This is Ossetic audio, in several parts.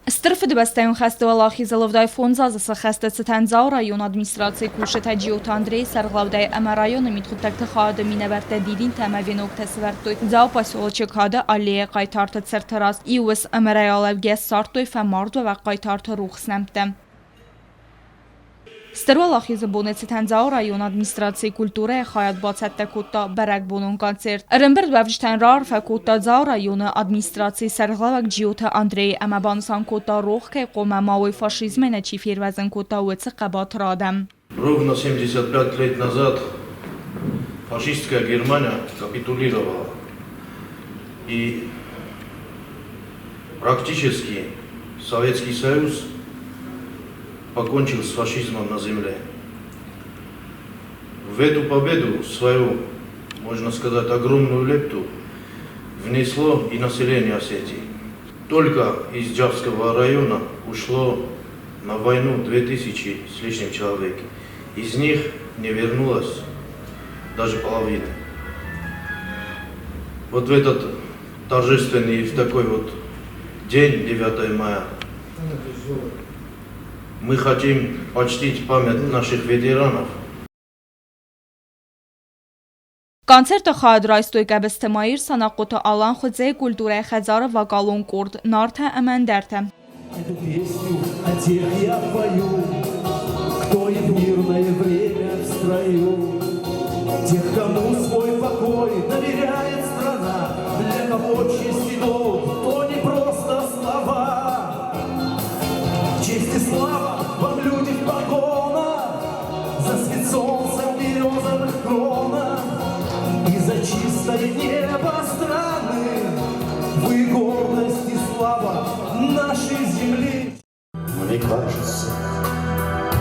Стыр Фыдыбӕстӕйон хӕсты уӕлахизы 85 азы сӕххӕсты цытӕн Дзауы районы администрацийы кусджытӕ Джиоты Андрейы сӕргълӕудӕй ӕмӕ районы мидхъуыддӕгты хайады минӕвӕрттӕ дидинтӕ ӕмӕ веноктӕ сӕвӕрдтой Дзауы поселочы Кады аллейӕ хъайтарты цырты раз. Иу ус ӕмӕ райалӕугӕ ссардтой фӕмардуӕвӕг хъайтарты рухс нӕмттӕ. Стыр Уӕлахизы боны цытӕн Дзауы районы администрацийы культурӕйы хайад бацӕттӕ кодта бӕрӕгбонон концерт. Ӕрӕмбырдуӕвджытӕн раарфӕ кодта Дзауы районы администрацийы сӕргълӕууӕг Джиоты Андрей ӕмӕ банысан кодта, рох кӕй хъуамӕ ма уой фашизмӕй нӕ чи фервӕзын кодта, уыцы хъӕбатыр адӕм. Ровно 75 лет назад фашистская Германия капитулировала. И практически Советский Союз покончил с фашизмом на земле. В эту победу свою, можно сказать, огромную лепту внесло и население Осетии. Только из Джавского района ушло на войну 2000 с лишним человек. Из них не вернулось даже половины. Вот в этот торжественный, в такой вот день, 9 мая, мы хотим почтить память наших ветеранов. Концерты хайад райстой Гӕбысты Маир, Санахъоты Алан, Хуыдзейы культурӕйы хӕдзары вокалон къорд Нартӕ ӕмӕ ӕндӕртӕ. Эту песню о тех я пою, кто и в мирное время в строю. Тех, кому свой покой доверяет страна, для кого честь и долг, то не просто слова. Честь и слава вам, люди в погонах, за свет солнца в березовых кронах и за чистое небо страны. Вы гордость и слава нашей земли. Мне кажется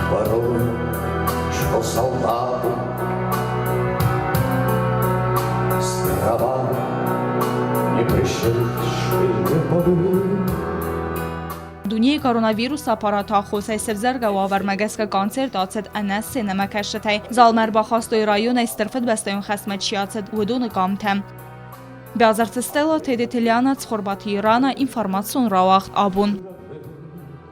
порой, что солдаты с гробами, не пришедшие поры. Дунейы коронавирусы аппараты аххосӕй сӕвзӕргӕ уавӕрмӕ гӕсгӕ концерт ацыд ӕнӕ сценӕмӕкӕсджытӕй. Залмӕ ӕрбахастой районӕй Стыр Фыдыбӕстӕйон хӕстмӕ чи ацыд, уыдоны къамтӕ. Бязарты Стелла, Тедеты Лиана, Цхуырбаты Ирана, информацион рауагъд абон.